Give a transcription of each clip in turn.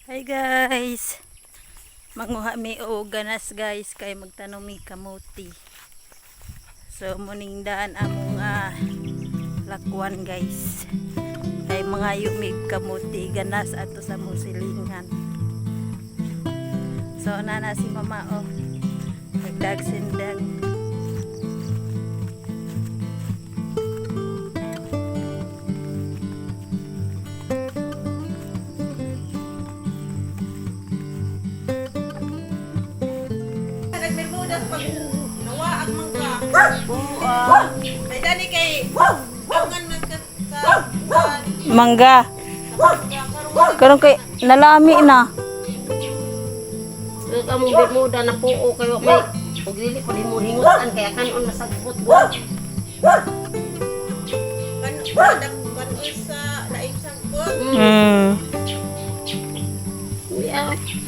Hi guys. Manguha mi og ganas, guys, kay magtanom mi kamuti. So muning daan among lakwan, guys. Kay mangayo mi kamuti ganas ato sa among silingan. So nana si mama oh. Nagdagsindang. Nagbermudas pag nawa ang mangga. Ay dani kay angan man ka sa Mangga. Sa karon. Karon kay nalami na. Ug among bermuda na puo kayo may ug dili pa mo hingutan kaya kanon masagbot ko. Kan kan sa laing sangkot. Yeah.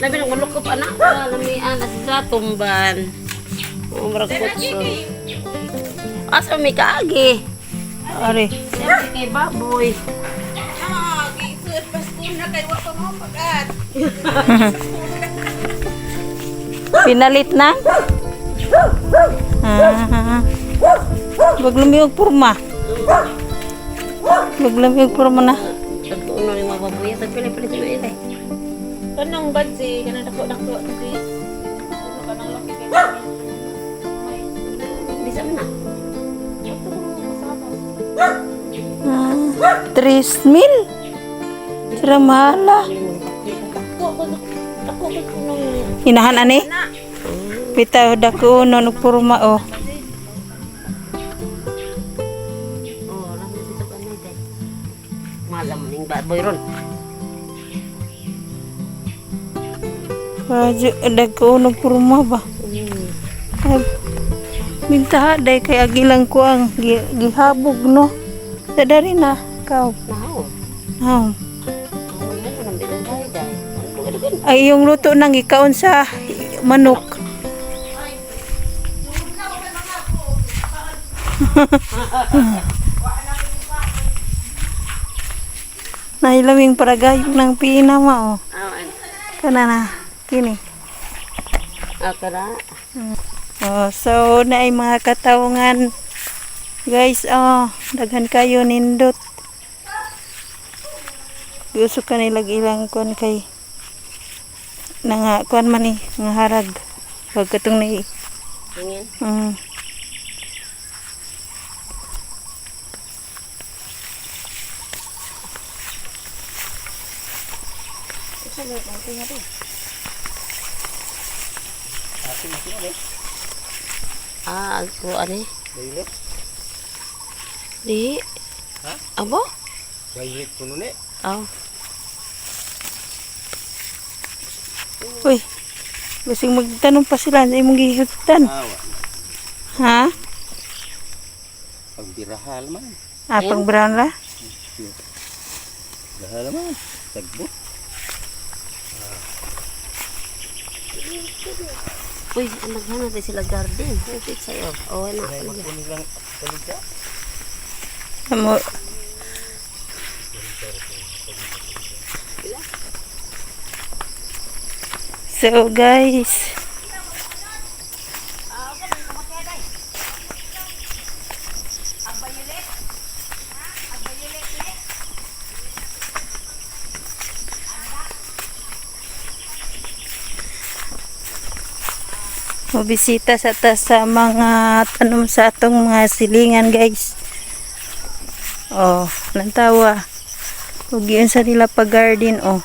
Labi nang malukop anak ko, lami ana sa tumban. Umra Dali kutso. kay Asa may kaagi? Ari. Siyempre kay baboy. Ah, gisuot Pasko na kay wa pa mo pagad. Pinalit na? Ah. Wag lumiog purma. Wag lumiog purma na. Tagtuon ni mga baboy, tagpili-pili sila ilay. Kanang badzi kanang dako-dako si. Kanang laki kay. Di sa na. Ah, 3 mil? Sira mahala. Dako ko dako ko nung Hinahan ani? Bitaw dako no nagpurma oh. Oh, lami dito ka na day. Malam ning baboy ron. Radyo dako no purma ba? Ay, minta day kay agilang ko ang gihabog no. Sa dari na kaw. Nahaw. Ah. Oh, yan ang bilong day day. Dugan-dugan. Ay yung luto nang ikaon sa manok. Nailaming paragayong ng pina ma oh. Ah, an. Kana na kini. Ah, kara. Oh, so na ay mga katawungan. Guys, oh, daghan kayo nindot. Gusto ka nila ilang kuan kay nanga kuan man ni nga harag. Wag katong nai. Tingin. Ah, ako ani. Violet? Di. Ha? Abo? Violet kuno ni. Aw. Uy. Basing magtanong pa sila sa imong gihutan. Ah, wa. Ha? Pagbirahal man. Ah, pang brown la. Birahal man. Tagbot. Uy, ang naghanap din sila garden. Upit sa'yo. Oh, na. Ay magkunin lang paligya. Amo. So guys, mobisita sa ta sa mga tanom sa atong mga silingan, guys. Oh, lantawa. Ug yun sa nila pa garden oh.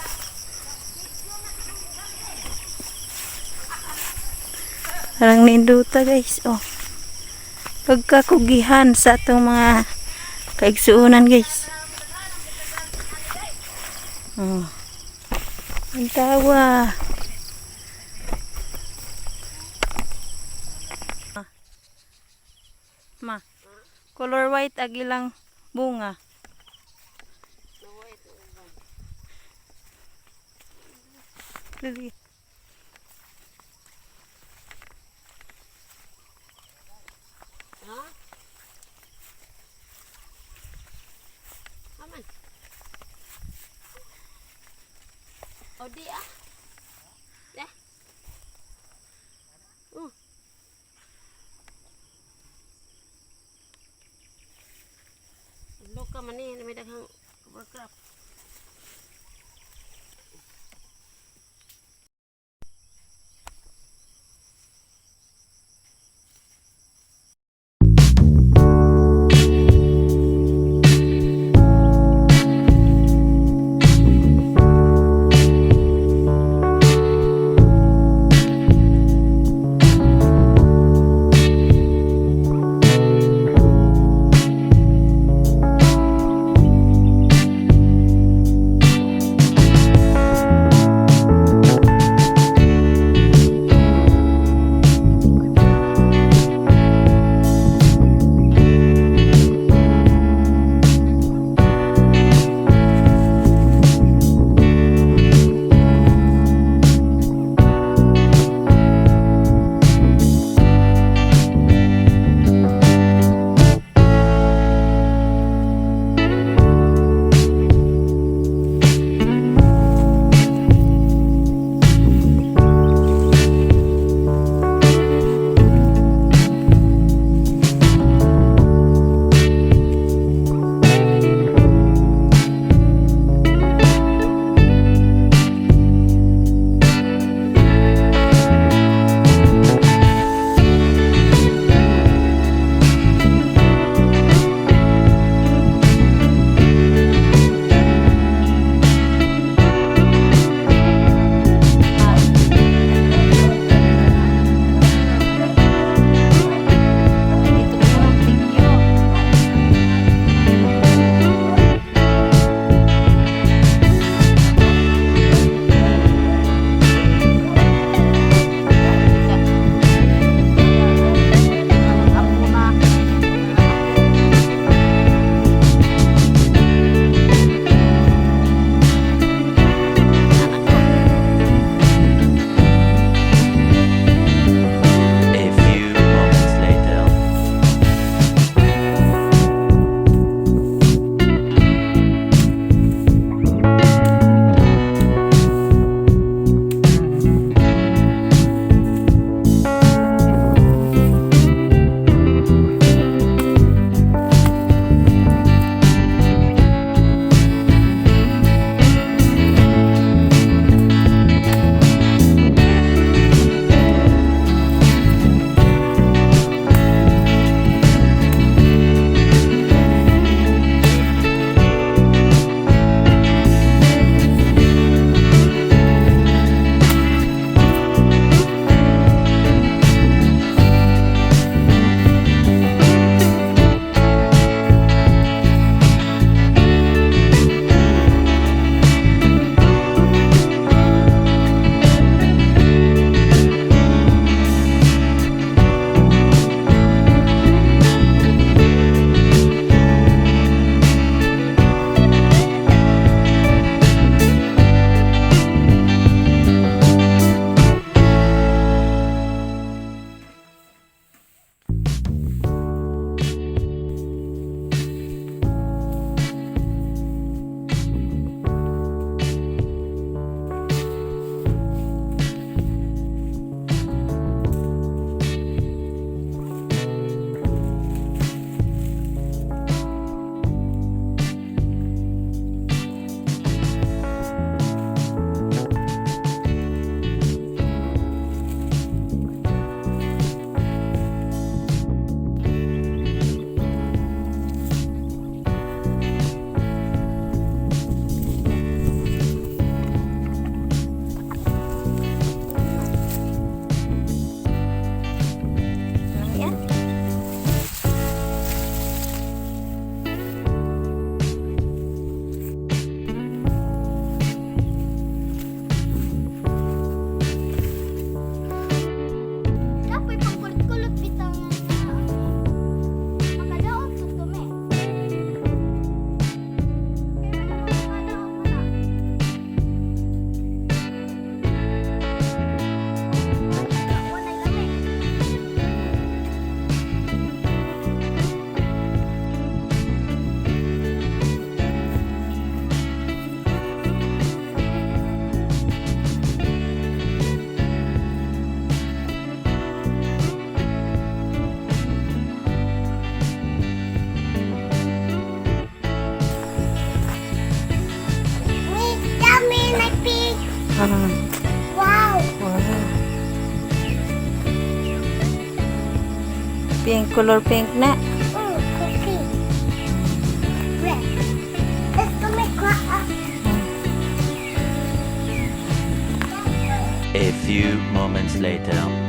Parang ninduta, guys, oh. Pagkakugihan sa atong mga kaigsuonan, guys. Oh. Lantawa. Ma. Color white agilang bunga. Lili. Ha? Aman. O di ah. Ya. Oh. Loka man eh, may daghang cover crop. Wow. Wow. Pink, color pink na. Cookie. Red. Let's go make up. A few moments later.